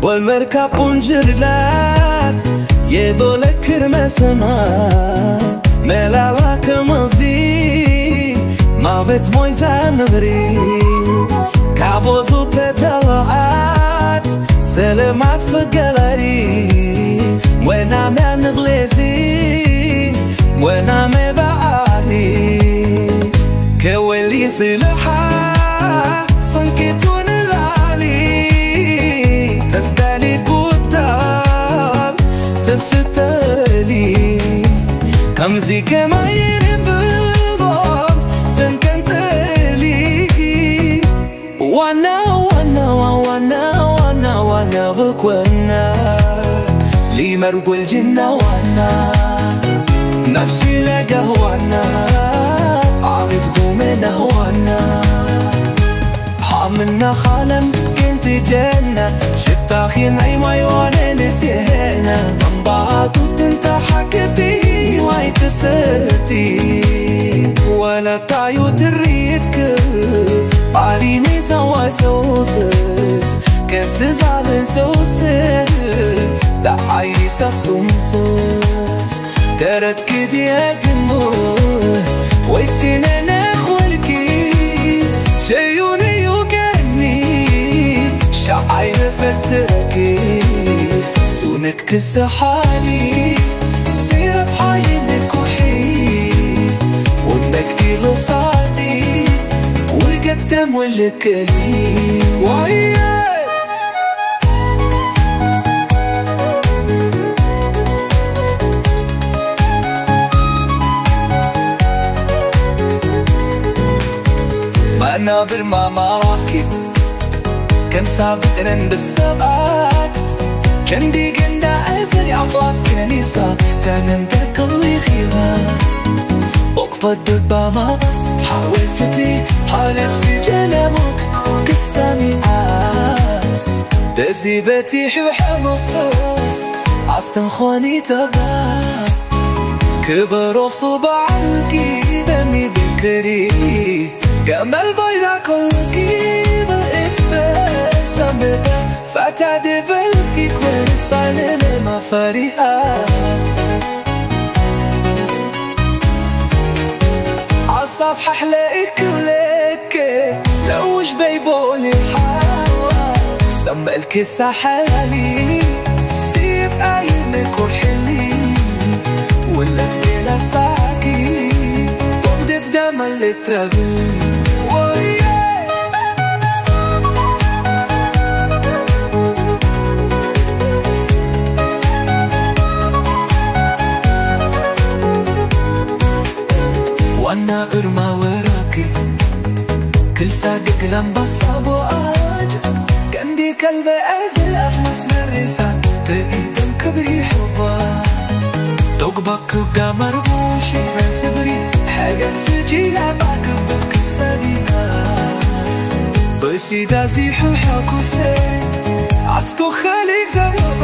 ወልመርካ ቡንጅርላት የዶለ ክርመሰማ መላላ ከመግዲ ማበት ሞይዛ ንግሪ ካቦዙ ፕረተላዓት ሰለማት ፍገላሪ ወናምያ ንግሌዚ ወናመ በዓሪ ከወሊ ዝልሓ ሰንኪቱ ንላዕሊ ተፍዳሊ ጉዳል ተፍተሊ ከምዚ ከማይ ርብቦም ተንከንተሊ ዋና ዋና ዋና ዋና ዋና ብኮና ሊመር ጎልጅና ዋና ነፍሲ ለገዋና ዓብት ጉመና ዋና ሓምና ኻለም ክንት ጀና ሽታኺ ናይ ማይ ዋነ ንትሄና መንባቱ ትንታ ሓክቲ ዋይ ትሰቲ ወለታዩ ትርኢትክ ባሪኒ ሰዋሰውስስ ከስዛብን ሰውስን ዳዓይ ሰፍሱምስስ ተረት ክድየትሙ ወይሲነነ ኹልኪ ሸዩንዩ ገኒ ሻዓይ መፈትረኪ ሱነት ክሰሓሊ ሲረብ ሓይን ኩሒ ወነግዲ ሎሳቲ ውርገት ደም ወልክሊ ዋየ ማና ብርማ ማዋኪት ከም ሳብጥነን ብሰባት ቸንዲ ገንዳ እዘል ኣጥላስ ከኒሳ ተነንተ ክሊኺባ ኦክፈድ ድባማ ሓወይ ፍትሪ ሓለብሲ ጀለሞክ ክሳሚኣስ ደዚ በቲ ሕብሐ መሶ ኣስተንኾኒ ተባ ክበሮፍ ሱባዓልኪ በኒ ብክሪ ገመል ባይላ ኮልኪ ብእስተ ሰምበ ፋታ ድበልኪ ኮንሳንነ ማፈሪኣ ኣሳፍ ሓሕለ እክብለክ ለውሽ በይቦሊ ሓዋ ሰመልክ ሳሓሊ ሲብ ኣይን ኩርሕሊ ወለድ ሌላ ሳኪ ወግደት ደመልትረብ ወየ ዋና እርማ ወራኪ ክልሳ ግግላም ባሳቦ ኣጅ ገንዲ ከልበ እዝል ኣፍ መስመር ሬሳ ትኢትም ክብሪ ሕባ ዶግባክ ክብጋ መርቡሺ መስብሪ ሕገት ስጂላ ባግብር ክሰዲናስ በሲዳ ዚሑ ሕኩሰ ኣስኩ ኸሊግ ዘበበ